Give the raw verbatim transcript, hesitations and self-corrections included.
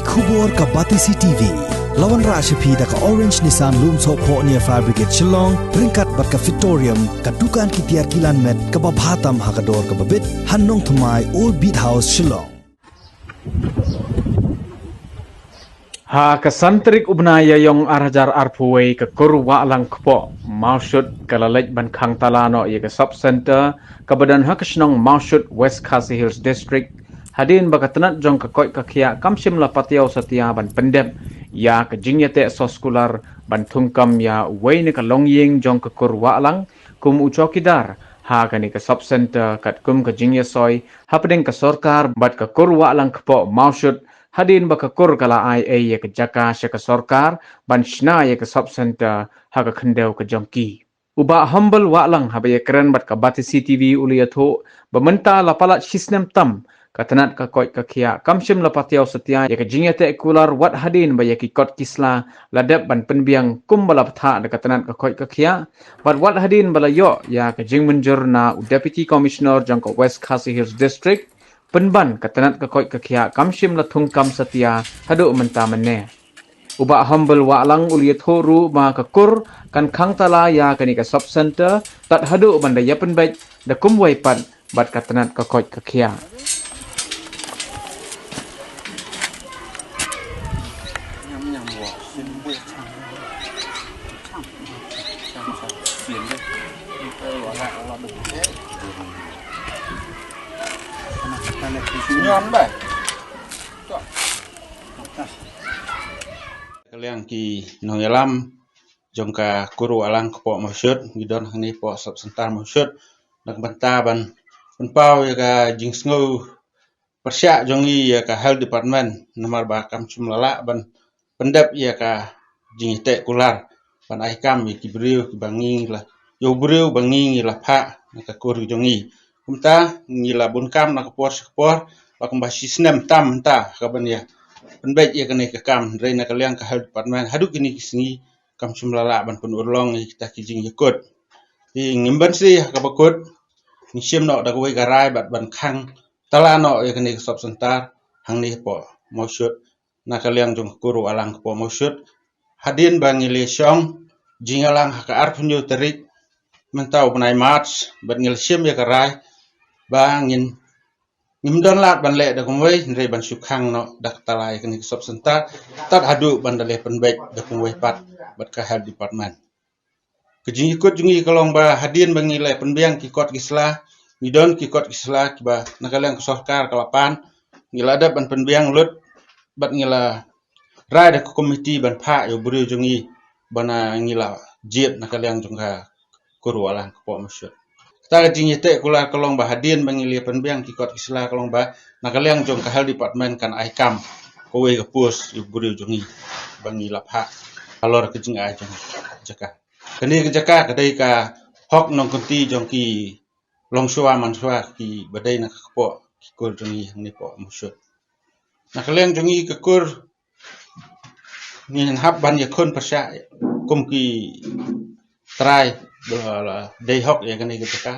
Khubor ka Batesi T V. La wanrah sha phi da ka Orange Nissan Lumsohphoh near Fire Brigade Shillong, ryngkat bad ka Fitorium, ka dukan ki tiar kilan met kaba bha tam ha ka dor kaba bit, ha Nongthymmai, Old Beat House, Shillong. Ha ka san tarik u bnai Ïaïong ar hajar arphew wei, ka kur Wahlang Kpoh Mawshut ka la leit ban khang tala noh ïa ka sub center kaba don ha ka shnong Mawshut, West Khasi Hills District, hadien ba ka tnat jong ka koit ka khiah kam shym la patiaw satia ban pyndep ïa ka jingïateh soskular ban thungkam ïa uwei na ka longïing jong ka kur Wahlang kum u chowkidar ha kane ka sub center katkum ka jingïasoi hapdeng ka sorkar bad ka kur Wahlang Kpoh Mawshut, hadien ba ka kur ka la ai ei ïa ka jaka sha ka sorkar ban shna ïa ka sub center ha ka khyndew ka jong ki. U Bah Humble Wahlang haba ïakren bad ka Batesi T V u la ïathuh ba mynta la palat shi snem tam ka tnat ka koit ka khiah kam shym la patiaw satia ïa ka jingïateh kular wat hadien ba ïa ki kot ki sla la dep ban pynbiang kumba la bthah da ka tnat ka koit ka khiah, bad wat hadien ba la ïoh ïa ka jingmynjur na u Deputy Commissioner jong ka West Khasi Hills District, pynban ka tnat ka koit ka khiah kam shym la thungkam satia haduh mynta mynne. U Bah Humble Wahlang u la ïathuh ruh ba ka kur kan khang tala ïa kane ka sub center tad haduh ban da ïapynbeit da kumwei pat bad ka tnat ka koit ka khiah. Ka liang ki nongïalam jong ka kur Wahlang Kpoh Mawshut, ngi don hangne hapoh sub center Mawshut na ka bynta ban pynpaw ïa ka jingsngew pyrshah jong ngi ïa ka health department, namar ba kam shym la lah ban pyndep ïa ka jingïateh kular ban ai kam ïa ki briew kiba ngi la, ïa u briew ba ngi ngi la phah na ka kur jong ngi. Kumta ngi la bun kam na ka por sha ka por, ba kumba shi snem tam mynta ka ban ïa pynbeit ïa kane ka kam, hynrei na ka liang ka health department haduh kine ki sngi kam shym la lah ban pynurlong ïa kita ki jingïakut. Te ngim banse ha kaba kut, ngi shim noh da kawei ka rai bad ban khang tala noh ïa kane ka sub center hangne hapoh Mawshut, na ka liang jong ka kur Wahlang Kpoh Mawshut, hadien ba ngi la shong jingïalang ha ka arphew hynñiew tarik mynta u bnai March, bad ngi la shim ïa ka rai ba ngin, ngim don lad ban leh da kumwei, hynrei ban shu khang noh da ka tala ïa kane ka sub center tad haduh ban da leh pynbeit da kumwei pat bad ka health department. Ka jingïakut jong ngi ka long ba hadien ba ngi la pynbiang ki kot ki sla, ngi don ki kot ki sla kiba na ka liang ka sorkar ka la pan, ngi la dep ban pynbiang lut bad ngi la rai da ka komiti ban phah ïa u briew jong ngi ba na ngi la jied na ka liang jong ka kur Wahlang Kpoh Mawshut. Kata ka jingïateh kular ka long ba hadien ba ngi la pynbiang ki kot ki sla ka long ba na ka liang jong ka health department kan ai kam kawei ka post ïa u briew jong ngi ba ngi la phah halor ka jingai jong ka jaka. Kane ka jaka ka dei ka hok nongkynti jong ki longshuwa manshuwa kiba dei na ka kpoh ki kur jong ngi hangne hapoh Mawshut. Na ka liang jong ngi ka kur ngin hap ban ïakhun pyrshah kum ki trai ba la dei hok ïa kane ka jaka.